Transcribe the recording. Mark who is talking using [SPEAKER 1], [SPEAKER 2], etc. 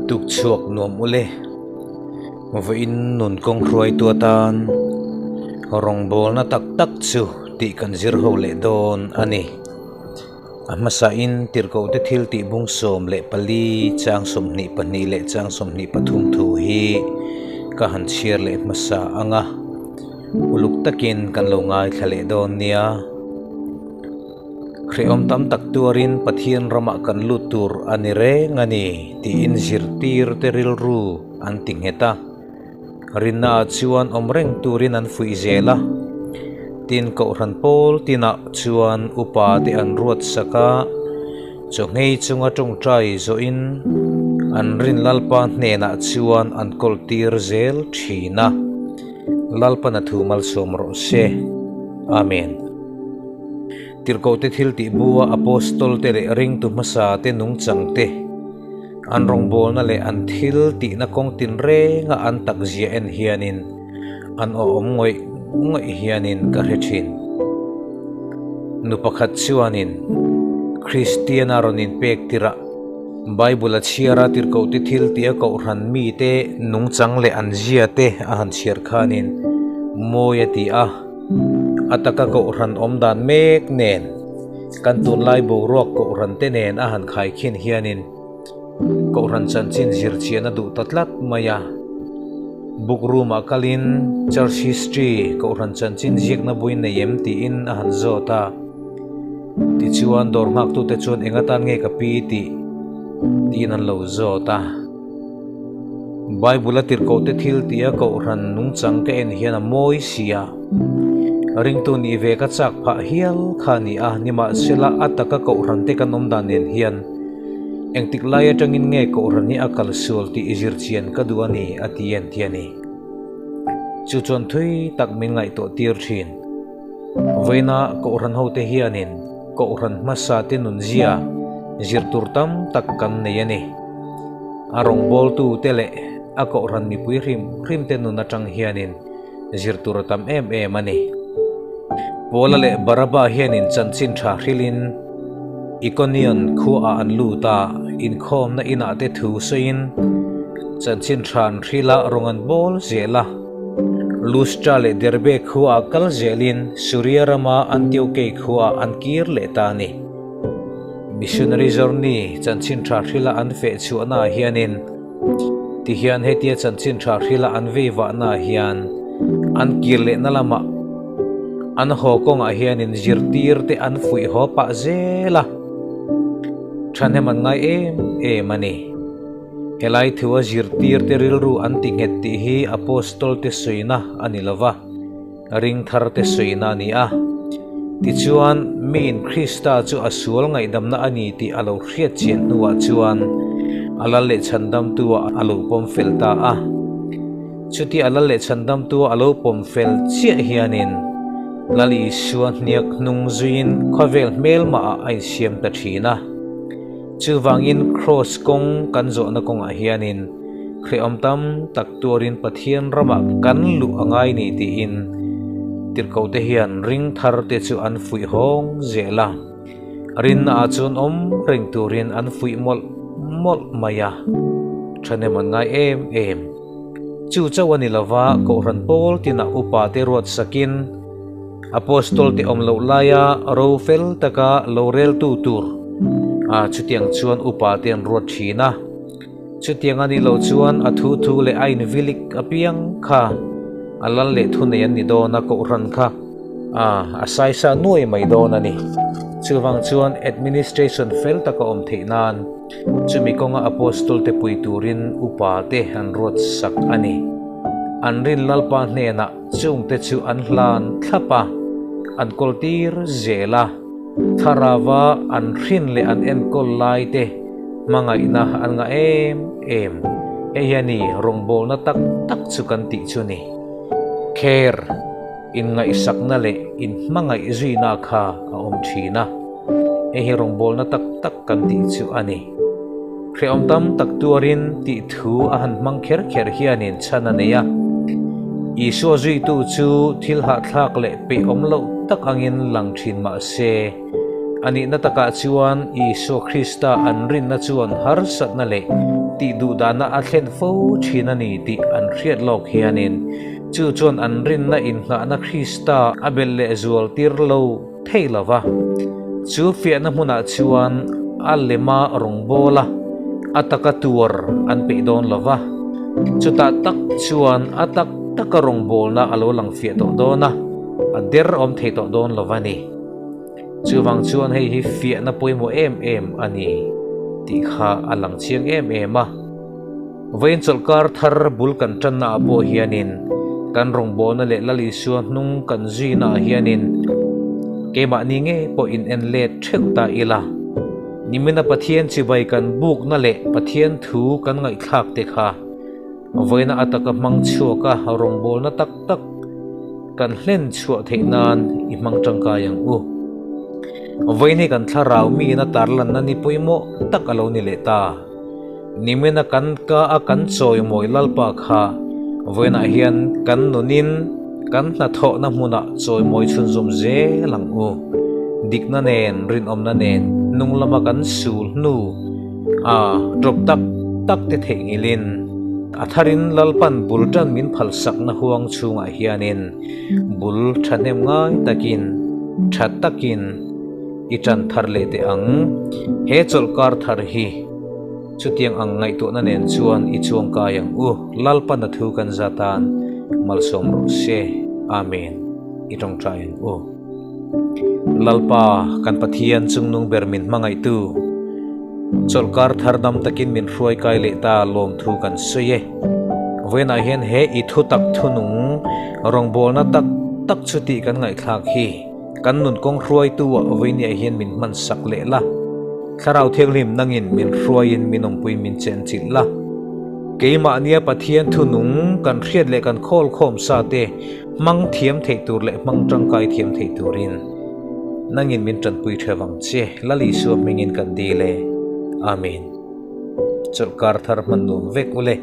[SPEAKER 1] Tukchhuak nuam ule, vawiin nun kawng hruaitu atan rawngbawlna tak tak chu tih kan zir ho leh dawn a ni. A hmasain tirhkohte thil tih bung 14 chang 22 leh chang 23 thu hi ka han chhiar leh hmasa ang a, uluk takin kan lo ngaithla leh dawn nia. Hrehawm tam tak tuarin Pathian ramah kan lut tur a ni reng a ni tiin zirtirte rilru an ti nghet a. Rinnaah chuan awm reng turin an fuih zel a. Tin, Kohhran pawl tinah chuan upa te an ruat sak a, chawhngei chunga tawngtai zawhin an rin Lalpa hnenah chuan an kawlhtir zel thin a. Lalpan a thu malsawm rawh se. Amen. Tirhkohte thil tih bua Apostol-te leh ringtu hmasate nungchangte, an rawngbawlna leh an thil tihna kawng tinrenga an takzia en hianin an awhawm ngawih ngawih hianin ka hre thin. Nu pakhat chuanin Kristiana rawn inpek tirah Bible a chhiar a, tirhkohte thil tih a kohhran mite nungchang leh an ziate a han chhiar khanin mawi a ti a. A taka kohhran awm dan mek nen kan tunlai boruak kohhran te nen a han khaikhin hianin kohhran chanchin zirchian a duh ta tlat mai a. Book room ah kalin Church History kohhran chanchin ziakna buin nei em tiin a han zawt a. Tichuan dawr nghaktute chuan eng atan nge ka pi tih tiin an lo zawt a. Bible a tirhkohte thil tih a kohhran nungchang ka en hian a mawi si a, ringtu nih ve ka chak phah hial kha a ni a, nimahsela a taka kohhran te kan awm dan nen hian engtik lai atangin nge kohhran hi a kal sual tih i zir chian ka duh a ni a ti en ti a ni. Chu chuan thui tak min ngaihtuah tir thin. Vawiina kohhran hote hianin kohhran hmasa te nunzia zir tur tam tak kan nei a ni. A rawngbawltu te leh a kohhran mipui hrim hrim te nun atang hianin zir tur a tam em em a ni. Paula leh Baraba hianin chanchin tha hrilhin Ikonion khuaah an lut a, inkhawmna inah te thu sawiin chanchin tha an hril a, rawng an bawl zel a. Lustra leh Derbe khuaah kal zelin Suria rama Antiokei khuaah an kir leh ta a ni. Missionary journey chanchin tha hrila an feh chhuahnaah hianin tihian hetia chanchin tha hrila an vei vahnaah hian an kir lehna lamah an haw kawngah hianin zirtir te an fuih haw pah zel a, thahnem an ngai em em a ni. Helai thua zirtirte rilru an ti nghet tih hi Apostol-te sawina a ni lo va, ringtharte sawina a ni a. Tichuan, miin Krista chu a sual ngaihdamna a ni tih a lo hriat chian hnuah chuan a lal leh chhandamtua a lo pawm fel ta a. Chuti a lal leh chhandamtua a lo pawm fel chiah hianin Lal Isua hniak hnung zuiin khawvel hmelmahah a insiam ta thin a. Chuvangin Kraws kawng kan zawhna kawngah hianin hrehawm tam tak tuarin Pathian ramah kan luh a ngai ni tiin tirhkohte hian ring tharte chu an fuih hawng zel a. Rinnaah chuan awm reng turin an fuih mawlh mawlh mai a, thahnem an ngai em em. Chu chauh a ni lova Kohhran pawl tinah upate ruat sakin, Apostol te awm loh laia ro fel taka lo reltu tur a chutiang chuan upa te an ruat thin a. Chutiang a nih loh chuan a thu thu leh a invilik apiang kha a lal leh thu nei an ni dawn a, kohhran kha a a saisa nuai mai dawn a ni. Chuvang chuan administration fel taka awm theih nan chumi kawnga Apostol te pui turin upa te an ruat sak a ni. An rin Lalpa hnenah. Chungte chu an hlan thlap a, an kawl tir zel a, thlarauva an hrin leh an enkawl lai te hmangaihna an ngah em em. Hei hi a ni rawngbawlna tak tak chu kan tih chu ni. Kher inngaihsakna leh inhmangaih zuina kha a awm thin a, hei hi rawngbawlna tak tak kan tih chu a ni. Hrehawm tam tak tuarin tih thu a han hmang kher kher hianin chhan a nei a. Isua zuitu chu thil hahthlak leh peihawm loh tak angin lang thin mah se, A nihna takah chuan Isua Krista an rinna chuan harsatna leh tihduhdahna a thlen fo thin a ni tih an hriat lawk hianin chu chuan an rinna innghahna Krista a belh leh zual tir lo thei lo va. Chu fiahna hmunah chuan a lema rawngbawla a taka tuar an peih dawn lo va. Chutah tak chuan a tak taka rawngbawlna a lo lang fiah tawh dawn a, a der awm thei tawh dawn lo va ni. Chuvang chuan hei hi fiahna pawimawh em em a ni tih kha a lang chiang em em a. Vawiin chawlhkar thar bul kan tanna ah pawh hianin kan rawngbawlna leh Lal Isua hnung kan zuina ah hianin keimahni ngei pawh in en let theuh ta ila. Nimina Pathian chibai kan bukna leh Pathian thu kan ngaihthlak te kha vawiina a taka hmang chhuak a rawngbawlna tak tak kan hlen chhuah theih nan i hmang tangkai ang u. Vawiin hi kan thlarau miin a tarlanna ni pawimawh tak a lo ni leh ta. Nimina kan ka a kan chawimawi Lalpa kha vawiinah hian kan nunin kan hnathawhna hmunah chawimawi chhunzawm zel ang u. Dikna nen, rinawmna nen hnung lama kan sul hnu a tawp tak tak te theihnghilhin a tharin Lalpan bul tan min phalsakna huang chhungah hianin bul thahnem ngai takin tha takin i tan thar leh teh ang. He chawlhkar thar hi chutiang ang ngaihtuahna nen chuan i chuangkai ang u. Lalpan a thu kan zatan malsawm rawh se. Amen. I tawngtai ang u. Lalpa, kan Pathian chungnung ber min hmangaihtu, chawlhkar thar dam takin min hruai kai leh ta lawmthu kan sawi e. Vawiinah hian he i thutak thunung rawngbawlna tak tak chu tih kan ngaihthlak hi. Kan nun kawng hruaitu ah vawinia hian min hman sak leh la, Thlarau Thianghlim nangin min hruaiin min awmpui min chenchilh la. Keimahnia Pathian thu nung kan hriat leh kan khawl khawm sa te hmang thiam theih tur leh hmang tangkai thiam theih turin nangin min tanpui theuh ang che, Lal Isua hmingin kan dil e. Amen. Chawlhkar thar hman nuam vek ule.